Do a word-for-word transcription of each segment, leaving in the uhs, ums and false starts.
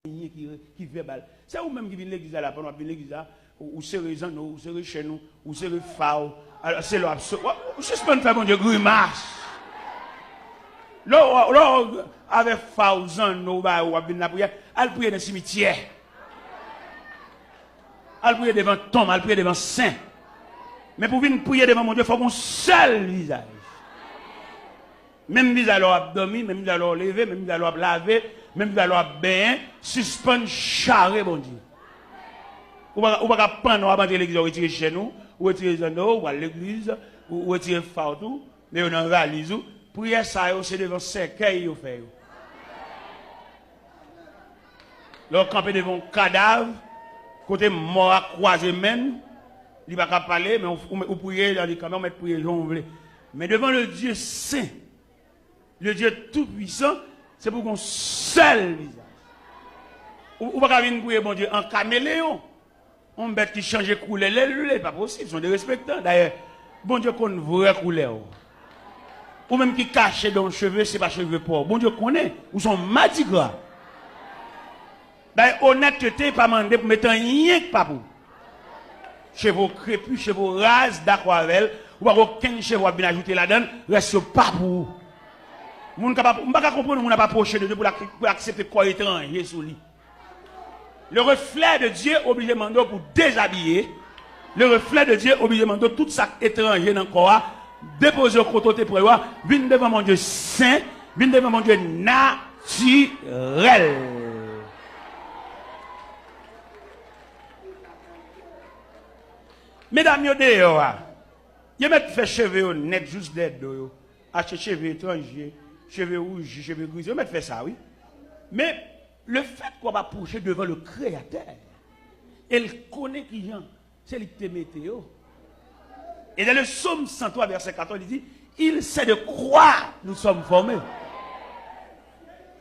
anyen ki, ki vèbal. Se ou menm ki vin legliz la, la, pandan w ap vin legliz la, ou, ou sere zanno w, ou sere chèn ou, ou sere fa w. Alò, se lè w ap so-, w ap, ou sispann fè Bondye grimas. Lè w, lè w avèk fa w, zanno w, ba w ap vin lapriyè, al priye nan simityè. Al priye devan tonm, al priye devan sen. Men pou w vin priye devan Bondye, fòk w gen yon sèl vizaj. Menm vizaj lè w ap dòmi, menm vizaj lè w leve, menm vizaj lè w ap lave, menm vizaj lè w ap benyen, sispann chare Bondye. Ou pa, ou pa ka pandan w ap antre legliz, ou retire chèn ou, ou retire zanno w, ou al legliz, ou, ou retire fa w tou, men yo nan valiz ou. Priyè sa yo, se devan sèkèy yo fè yo. Lè w kanpe devan yon kadav, kote mò a kwaze men l, li pa ka pale, men ou, ou, ou priye, li kanpe, ou mèt priye jan w vle. Men devan le Dieu saint, le Dieu tout puissant, se pou gen yon sèl vizaj. Ou, ou pa ka vin priye Bondye an kameleyon. Yon bèt ki chanje koulè lè l vle, pa posib, se yon derespektan. Dayè, Bondye konn vrè koulè w. Ou menm ki kache dan yon cheve, se pa cheve pa w. Bondye konnen, ou se yon madigra. Dayè, onètete pa mande pou mete anyen k pa pou w. Cheve w krepi, cheve w raz, dakò avè l, ou pa gen okenn cheve w ap vin ajoute ladan l, rès yo pa pou ou. Moun kapab, m pa ka konprann yon moun ap apwoche de Dye pou l ak-, pou l aksepte kò etranje sou li. Le reflet de Dieu oblije mande w pou dezabiye. Le reflet de Dieu oblije mande w tout sa k etranje nan kò a, depoze yo kote w te pran yo a, vin devan Bondye sen, vin devan Bondye natirèl. Medam yo deyò a, yo mèt fè cheve yo nèt jous dèyè do yo. Achte cheve etranje, cheve wouji, cheve grize, yo mèt fè sa, wi. Men, lefètke w ap apwoche devan le Créateur, e l konnen kijan se li ki te mete yo. Et dans le psaume cent trois, verset quatorze, il dit, il sait de quoi nous sommes formés.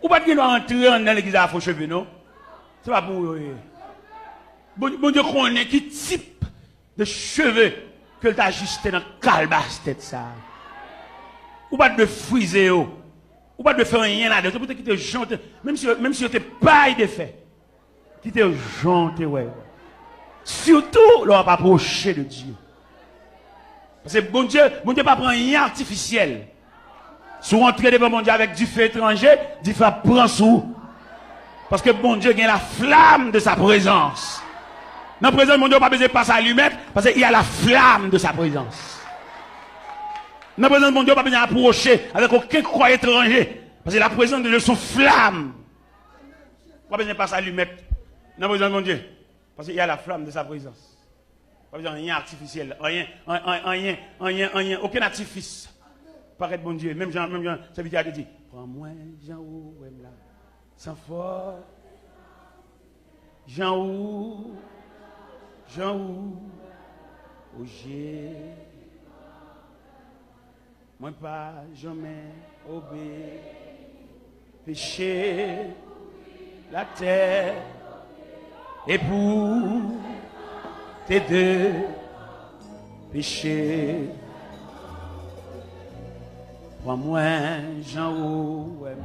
Ou pa t gen dwa antre anndan legliz la fo cheve, non. Se pa pou ou yo ye. Bon, Bondye konnen ki tip de cheve ke l t ajiste nan kalbas tèt sa a. Ou pa t dwe frize yo. Ou pa t dwe fè anyen ladan yo. Se pou te kite jan w te, menm si, menm si yo te pay de fè, kite yo jan w te wè yo. Sitou lè w ap apwoche de Dye. Paske Bondye, Bondye pa pran anyen atifisyèl. Si w antre devan Bondye avèk dife etranje, dife ap pran sou ou. Paske Bondye gen la flamme de sa présence. Nan prezans Bondye, ou pa bezwen pase alimèt, paske il y a la flamme de sa présence. Nan prezans Bondye, ou pa bezwen apwoche avèk okenn kò etranje, paske la présence de Dieu se yon flamme. Ou pa bezwen pase alimèt nan prezans Bondye, paske il y a la flamme de sa présence. Pa bezwen anyen atifisyèl, anyen, an-, an-, anyen, anyen, anyen, okenn atifis. Parèt Bondye, menm jan, menm jan sèvitè a te di, pran mwen jan ou wè m la, san fòs, jan ou, jan ou, o Jezi. Mwen pa janmen obeyi peche latè, e pou te de peche. Pran mwen jan ou wè m,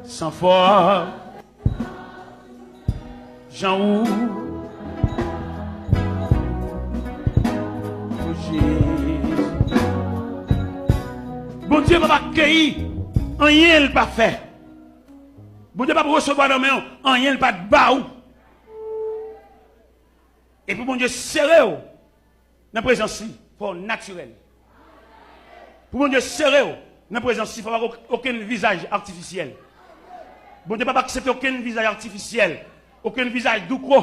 san fòs. Jan ou, o Jezi. Bondye p ap akeyi anyen l pa fè. Bondye p ap resevwa nan men w anyen l pa t ba ou. E pou Bondye sere w, nan prezans li, fò w natirèl. Pou Bondye sere w nan prezans li, fò w pa gen okenn vizaj atifisyèl. Bondye p ap aksepte okenn vizaj atifisyèl, okenn vizaj douko.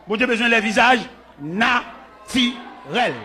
Bondye bezwen lè vizaj natirèl.